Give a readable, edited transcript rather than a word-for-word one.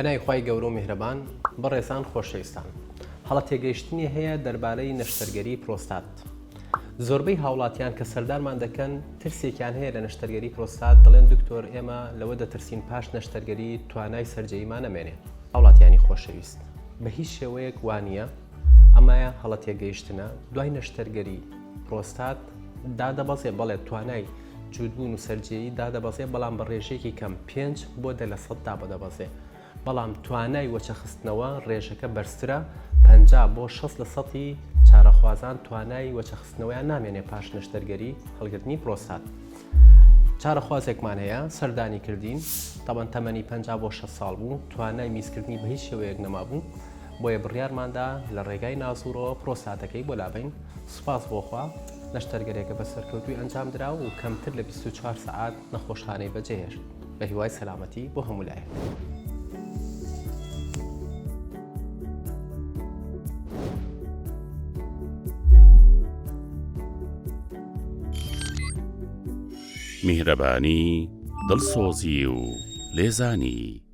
بەناوی خوای گەورە و میهرەبان بەڕێزان خۆشەویستان هەڵە تێگەیشتنی هەیە دەربارەی نەشتەرگەری پرۆستات زۆربەی هاوڵاتیان کە سەردانمان دەکەن ترسێکیان هەیە لە نەشتەرگەری پرۆستات دەڵێن دکتۆر ئێمە لەوە دەترسین پاش نەشتەرگەری توانای سەرجێیمان نەمێنێ هاوڵاتیانی خۆشەویست بە هیچ شێوەیەک وانییە ئەمە هەڵە تێگەیشتنە دوای نەشتەرگەری پرۆستات دادەبەزێ بەڵێ توانای جووتبوون و سەرجێیی دادەبەزێ بەڵام بە ڕێژەیەکی کەم پێنج بۆ 10% دابدەبەزێ بەڵام توانای وەچەخستنەوە ڕێژەکە بەرزترە 50 بۆ 60 لە سەتی چارەخوازان توانای وەچەخستنەوەیان نامێنێ پاش نەشتەرگەری هەڵگرتنی پرۆستات. چارەخوازێکمان هەیە سەردانی کردین تەبەن تەمەنی 50 بۆ 60 ساڵ بوو توانای میزکردنی بە هیچ شێوەیەک نەمابوو بۆیە بڕیارماندا لە ڕێگای نازوڕەوە پرۆستاتەکەی بۆ لابەین سوپاس بۆ خوا نەشتەرگەرێکە بە سەرکەوتووی ئەنجام درا و کەمتر لە 24 سەعات نەخۆشخانەی بەجێهێشت بە هیوای سەلامەتی بۆ هەموو لایەک. میهرەبانی، دڵسۆزی و لێزانی.